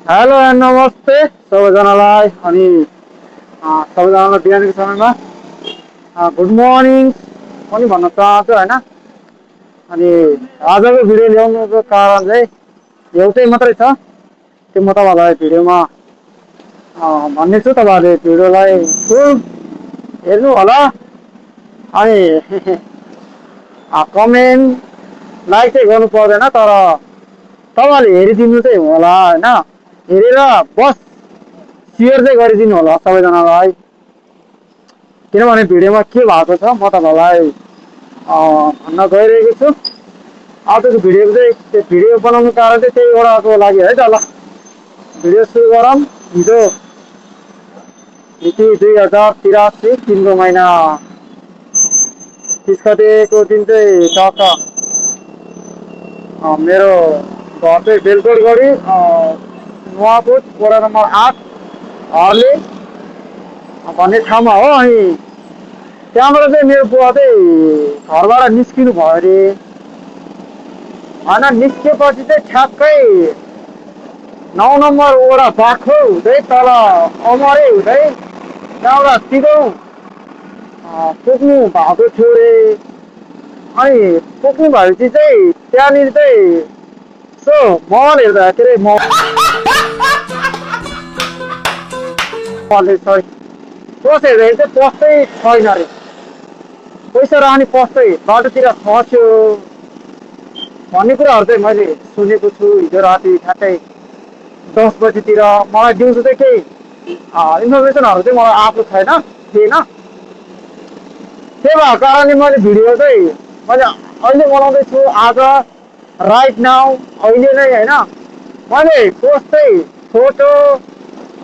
Hello and नमस्ते सबैजनालाई अनि सबैजनालाई बिहानको समयमा गुड मर्निङ पनि भन्न चाहन्छु होइन। अनि आजको भिडियो ल्याउनुको कारण चाहिँ एउटै मात्रै छ, त्यो म तपाईँहरूलाई भिडियोमा भन्ने छु। तपाईँहरूले भिडियोलाई फुल हेर्नु होला अनि कमेन्ट लाइक चाहिँ गर्नु पर्दैन, तर तपाईँहरूले हेरिदिनु चाहिँ होला होइन। हेरेर बस सेयर चाहिँ गरिदिनु होला सबैजनालाई, किनभने भिडियोमा के भएको छ म तपाईँहरूलाई भन्न गइरहेको छु। आजको भिडियो चाहिँ त्यो भिडियो बनाउनु कारण चाहिँ त्यही एउटाको लागि है त। ल भिडियो सुरु गरौँ। हिजो मिति 2083 3 महिना 30 गतेको दिन चाहिँ टक्क मेरो घर चाहिँ बेलकोटगढी नुवाकोट वडा नम्बर 8 हर्ले भन्ने ठाउँमा हो। अनि त्यहाँबाट चाहिँ मेरो बुवा चाहिँ घरबाट निस्किनु भयो अरे होइन। निस्केपछि चाहिँ ठ्याक्कै 9 नम्बर वडा बाख्रो हुँदै तल अमरै हुँदै त्यहाँबाट सिधौँ पुग्नु भएको थियो अरे। अनि पुग्नु भएपछि चाहिँ त्यहाँनिर चाहिँ यसो मोबाइल हेर्दा के अरे मोबाइल सरी पस हेर्दाखेरि चाहिँ पस्दै छैन अरे। पैसा राख्ने पस्दै बाटोतिर फस्यो भन्ने कुराहरू चाहिँ मैले सुनेको छु। हिजो राति ठ्याक्कै 10 बजीतिर मलाई दिउँसो चाहिँ केही इन्फर्मेसनहरू चाहिँ मलाई आएको थिएन। त्यही भएको कारणले मैले भिडियो चाहिँ मैले अहिले बनाउँदैछु, आज राइट नाउ अहिले नै होइन। मैले पोस्ट चाहिँ फोटो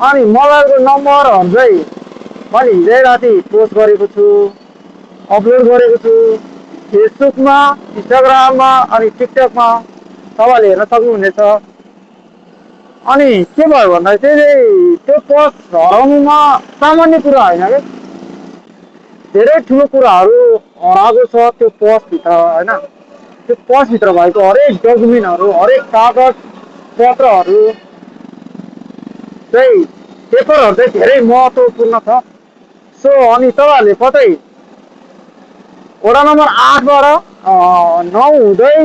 अनि मोबाइलको नम्बरहरू चाहिँ मैले हिजै राति पोस्ट गरेको छु, अपलोड गरेको छु फेसबुकमा, इन्स्टाग्राममा अनि टिकटकमा, तपाईँले हेर्न सक्नुहुनेछ। अनि के भयो भन्दाखेरि चाहिँ त्यो पोस्ट हराउनुमा सामान्य कुरा होइन कि, धेरै ठुलो कुराहरू हराएको छ त्यो पोस्टभित्र होइन। त्यो पोस्टभित्र भएको हरेक डकुमेन्टहरू, हरेक कागज पत्रहरू चाहिँ पेपरहरू चाहिँ धेरै महत्त्वपूर्ण छ। सो अनि तपाईँहरूले कतै वडा नम्बर 8बाट 9 हुँदै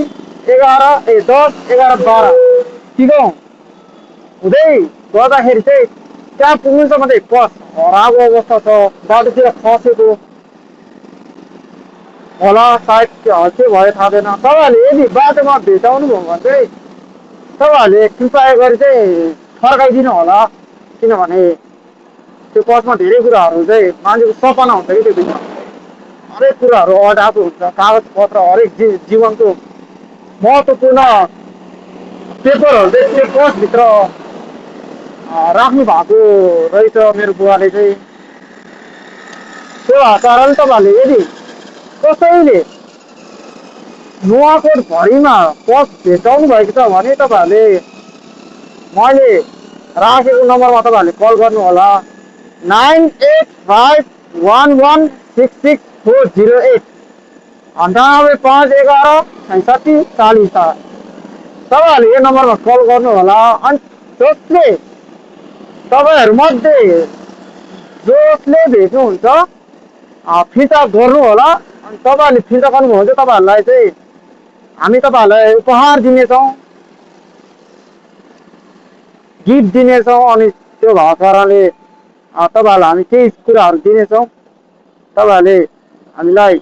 10 11 12 सिधौँ हुँदै गर्दाखेरि चाहिँ त्यहाँ पुग्नुसम्म चाहिँ पस हराएको अवस्था छ, बाटोतिर फसेको होला सायद। के भयो थाहा छैन। तपाईँहरूले यदि बाटोमा भेटाउनु भयो भने चाहिँ तपाईँहरूले कृपया गरी चाहिँ फर्काइदिनु होला, किनभने त्यो पसमा धेरै कुराहरू चाहिँ मान्छेको सपना हुन्छ कि त्यो भित्र हरेक कुराहरू अटाएको हुन्छ, कागज पत्र हरेक जीवनको महत्त्वपूर्ण पेपरहरू चाहिँ त्यो पसभित्र राख्नु भएको रहेछ मेरो बुवाले चाहिँ। त्यो कारण तपाईँहरूले यदि कसैले नुवाकोटभरिमा पस भेटाउनु भएको छ भने तपाईँहरूले मैले राखेको नम्बरमा तपाईँहरूले कल गर्नु होला 9851166408 9851166408। तपाईँहरूले यो नम्बरमा कल गर्नु होला। अनि जसले तपाईँहरूमध्ये जसले भेट्नुहुन्छ फिर्ता गर्नु होला। अनि तपाईँहरूले फिर्ता गर्नुभयो भने तपाईँहरूलाई चाहिँ हामी तपाईँहरूलाई उपहार दिनेछौँ, गिफ्ट दिनेछौँ। अनि त्यो भएको कारणले तपाईँहरूलाई हामी केही कुराहरू दिनेछौँ। तपाईँहरूले हामीलाई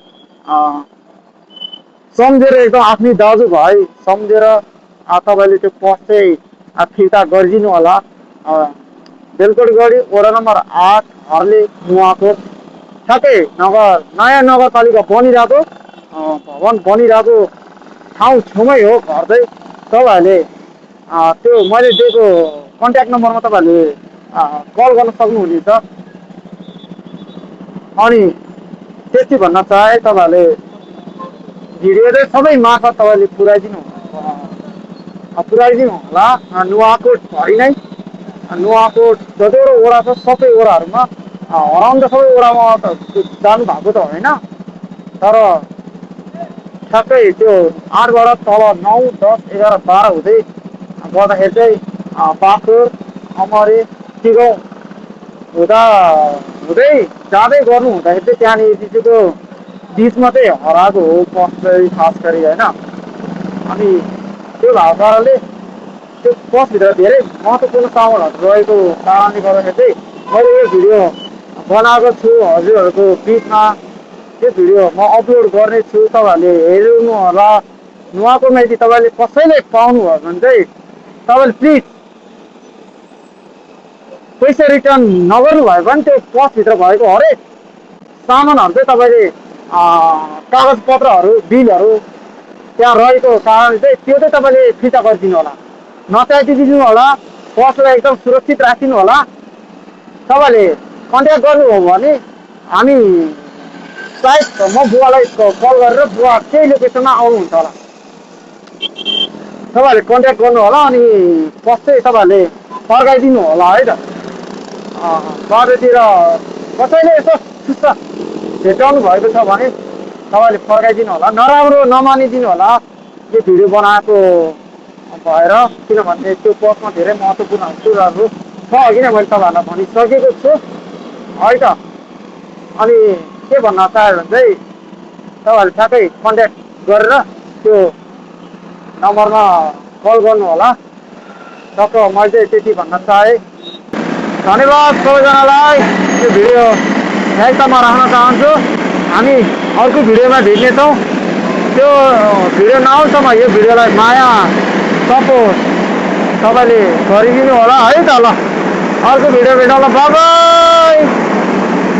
सम्झेर एकदम आफ्नै दाजुभाइ सम्झेर तपाईँले त्यो पस चाहिँ फिर्ता गरिदिनु होला। बेलकोटगढी वडा नम्बर 8 हर्ले नुवाकोट ठ्याक्कै नयाँ नगरपालिका बनिरहेको भवन बनिरहेको ठाउँ छेउमै हो घर चाहिँ। तपाईँहरूले त्यो मैले दिएको कन्ट्याक्ट नम्बरमा तपाईँहरूले कल गर्न सक्नुहुनेछ। अनि त्यति भन्न चाहे तपाईँहरूले भिडियो चाहिँ सबै मार्फत तपाईँले पुऱ्याइदिनु होला। नुवाकोटभरि नै नुवाकोट जतिवटा वडा छ सबै वडाहरूमा हराउनु त सबै वडामा त जानु भएको त होइन, तर ठ्याक्कै त्यो 8बाट तल 9 10 11 12 हुँदै गर्दाखेरि चाहिँ बाँकुर अमरे टिगाउँ हुँदा हुँदै जाँदै गर्नु हुँदाखेरि चाहिँ त्यहाँनिर त्यो बिचमा चाहिँ हराएको हो पस चाहिँ खास गरी होइन। अनि त्यो भएको कारणले त्यो पसभित्र धेरै महत्त्वपूर्ण सामानहरू रहेको कारणले गर्दाखेरि चाहिँ मैले यो भिडियो बनाएको छु हजुरहरूको बिचमा। त्यो भिडियो म अपलोड गर्नेछु, तपाईँहरूले हेर्नु होला। नुहाकोमा यदि तपाईँले कसैले पाउनुभयो भने चाहिँ तपाईँले प्लिज पैसा रिटर्न नगर्नु भयो भने त्यो पसभित्र भएको हरेक सामानहरू चाहिँ तपाईँले कागजपत्रहरू बिलहरू त्यहाँ रहेको कारण चाहिँ त्यो चाहिँ तपाईँले फिर्ता गरिदिनु होला, नच्यातिदिनु होला। पसलाई एकदम सुरक्षित राखिदिनु होला। तपाईँले कन्ट्याक्ट गर्नुभयो भने हामी सायद म बुवालाई कल गरेर बुवा त्यही लोकेसनमा आउनुहुन्छ होला। तपाईँहरूले कन्ट्याक्ट गर्नु होला अनि पस चाहिँ तपाईँहरूले फर्काइदिनु होला है त। बाटोतिर कसैले यसो सुस्स भेटाउनु भएको छ भने तपाईँले फर्काइदिनु होला, नराम्रो नमानिदिनु होला यो भिडियो बनाएको भएर। किनभने त्यो पसमा धेरै महत्त्वपूर्ण कुराहरू छ अघि नै मैले तपाईँहरूलाई भनिसकेको छु है त। अनि के भन्न चाह्यो भने चाहिँ तपाईँहरूले ठ्याक्कै कन्ट्याक्ट गरेर त्यो नम्बरमा कल गर्नु होला। टक्क मैले चाहिँ त्यति भन्न चाहेँ। धन्यवाद सबैजनालाई। यो भिडियो यहीँ त म राख्न चाहन्छु। हामी अर्को भिडियोमा भेट्नेछौँ। त्यो भिडियो नआउँसम्म यो भिडियोलाई माया सपोर्ट तपाईँले गरिदिनु होला है त। ल अर्को भिडियो भेटौँला, बाइ बाइ।